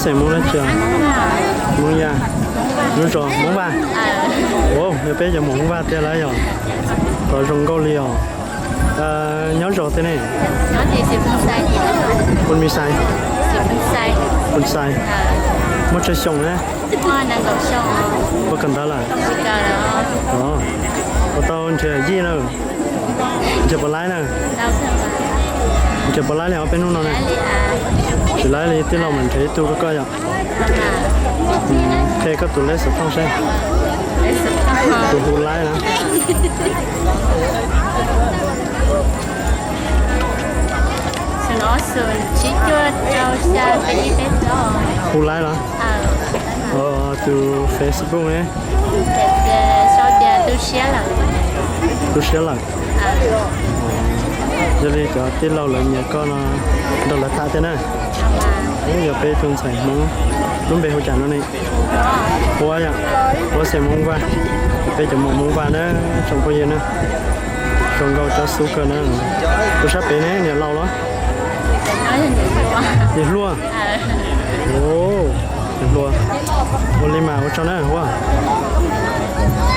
Xeem Hmoob dab tsi? Hmoob Yaj. Lub zos Hmoob Vaj. Yog peb cov muam Hmoob Vaj tiag lawm yog. Qhov zoo nkauj li os. Nyob zos twg ne? Phoos Xais. Phoos Xais. Muaj tsawg xyoo na? Ua kawm ntawv lawm? Ua tau nrhiav yij na? Nrhiav puas laib na? Nrhiav puas laib li os peb hnub no na? Tsis laib li, tij laug mam nrhiav ib tug rau koj yom. Qhia koj tus lej xov tooj seb. Tus hu laib na. Hu laib los? Tus Facebook ne? Tu siab lawm. Yog li cov tij laug lawv nyiam koj no nrog lawv tham thiab na. Yog peb tus ntxhais Hmoob, lub npe hu cas no ne? Huab yom. Huab Xeem Hmoob Vaj. Peb cov muam Hmoob Vaj na, tsoom phooj ywg na. Zoo nkauj cob xub kawg na. Tus sab pem ne, niam laus los? Yawg hluas. Yawg hluas. Ua li mas ua tsaug na Huab.